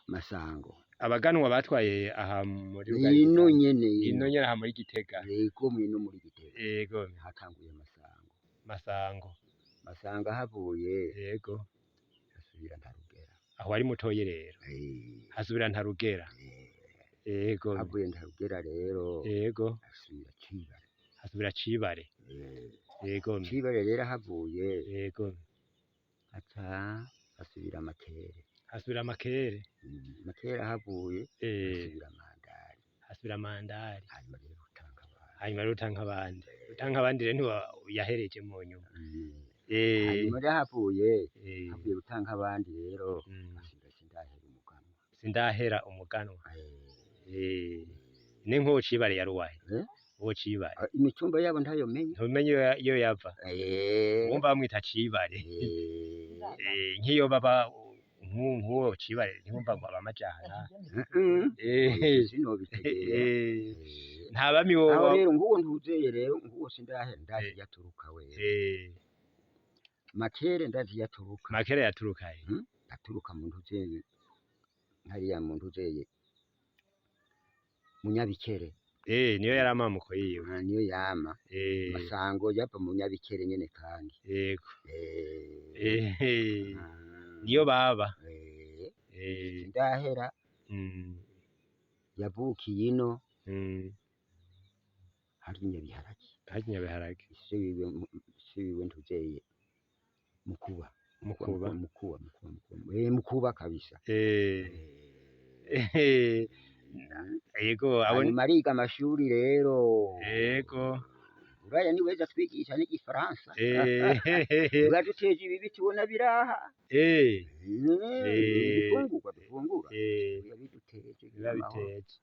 Masango. Abaganwa batwaye aha muri Rugari. Ino nyene. Ino nyene aha muri Gitega. Yego, mwino muri Gitega. Yego. Hatanguye Masango. Masango. Masango ahavuye Yego. hasubira Ntarugera. Aho wari mutoye rero. Hasubira Ntarugera. Yego. Havuye Ntarugera rero Yego. hasubira Cibare. Hasubira Cibare. Yego. Cibare rero ahavuye Yego. haca hasubira Makere. Hasubira Makere. Makere ahavuye hasubira Mandari. Hasubira Mandari. Hanyuma rero Rutankabandi. Hanyuma rero Rutankabandi. Rutankabandi rero ntiwa yahereje mu nyuma. Hanyuma rero havuye havuye Rutankabandi rero hasubira Sindahera umuganwa. Sindahera umuganwa. Ni nk'uwo Cibare yaruwahe? Eh? Uwo Cibare. Ah, imitumba yabo ntayo menya. Ntumenye iyo yava. Wumva bamwita Cibare. Nk'iyo baba nk'uwo Cibare ntiwumva ngo aba amajana. Sinobitegera. Nta bami Aho boba. rero nguwo ntuzeye rero nguwo Sindahera ndazi yaturuka we. Makere ndazi yaturuka. Makere yaturuka he? Aturuka mu ntuzeye hariya mu ntuzeye Munyabikere. Niyo yari amamuko yiwe. Ah, niyo yama. Masango yava mu Nyabikere nyene kandi. Yego. Niyo baba. Sindahera yavukiye ino hari Nyabiharage. Hari Nyabiharage. Se wiwe se wiwe ntuzeye Mukuba. Mukuba. Mukuba, Mukuba, Mukuba. Mukuba kabisa. Yego abo. Hanyuma ariga amashuri rero. Yego. Uraya ni weza twigisha n'igifaransa. Uraduteje ibi tubona biraha. Ibifungurwa dufungura. Biba biduteje. Biba biteje.